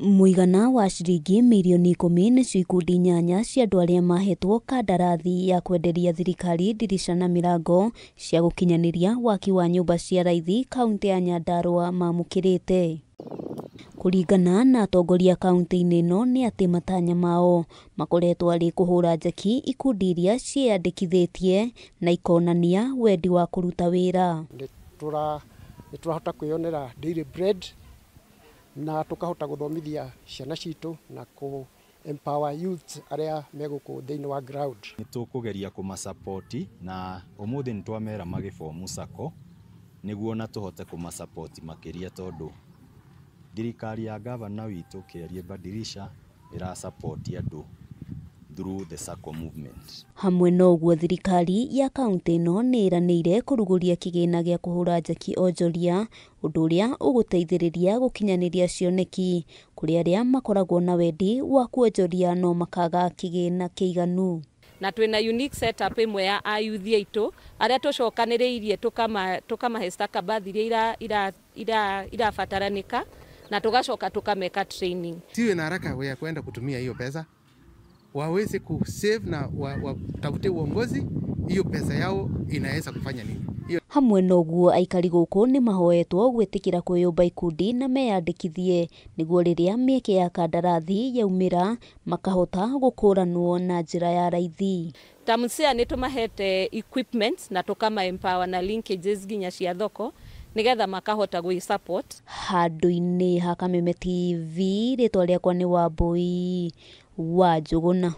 Mũigana wa ciringi mirioni 10 nĩcio ikundi 8 cia andũ arĩa mahetwo kandarathi ya kwenderia thirikari ndirica na mĩrango cia gũkinyanĩria waki wa nyũmba cia raithi kaunti ya Nyandarua mamũkĩrĩte. Kũringana na atongoria kaunti-inĩ ĩno nĩ atĩ matanya mao makoretwo arĩ kũhũra njeki ikundi iria ciĩyandĩkithĩtie na ikonania wendi wa kũruta wĩra. Nĩ tũrahota kwĩyonera daily bread na tukahota guthomithia ciana citu na ku empower youth aria meguku thiini wa ground. Nĩ tũkũgeria kũmasapoti na ũmũthĩ nĩ twamera magĩbomu sacco nĩguo na tũhote kũmasapoti makĩria tondũ thirikari ya gavana witũ Kĩarie Badilisha ĩrasapoti andũ through the sacco movement. Hamwe na ũguo thirikari ya kaunti ĩno nĩ ĩranĩire kũrugũria kĩgĩna gĩa kũhũra njeki onjoria, ũndũ ũrĩa ũgũteithĩrĩria gũkinyanĩria cioneki kũrĩ arĩa makoragwo na wendi wa kuonjoria no makaga kĩgĩna kĩiganu. Na twina unique setup ĩmwe ya ayuthi aitũ arĩa tũcokanĩrĩirie tũkamahe stakabadhi iria irabataranika na tugacoka tukameka training. Siwe na haraka ya kwenda kutumia hiyo pesa, waweze kusave na watafute uongozi, hiyo pesa yao inaweza kufanya nini. Hamwe na ũguo aikari gũkũ nĩ mahoetwo gwĩtĩkĩra kwĩyũmba ikundi na meyandĩkithie nĩguo rĩrĩa mĩeke ya kandarathi yaumĩra makahota gũkũranwo na njĩra ya raithi. Ta MSEA nĩ tũmahete equipment na tũkama empower na linkages nginya cia thoko nigetha makahota gwĩ support. Handũ-inĩ ha Kameme TV, rĩtwa rĩakwa nĩ Wambui wa Njũgũna.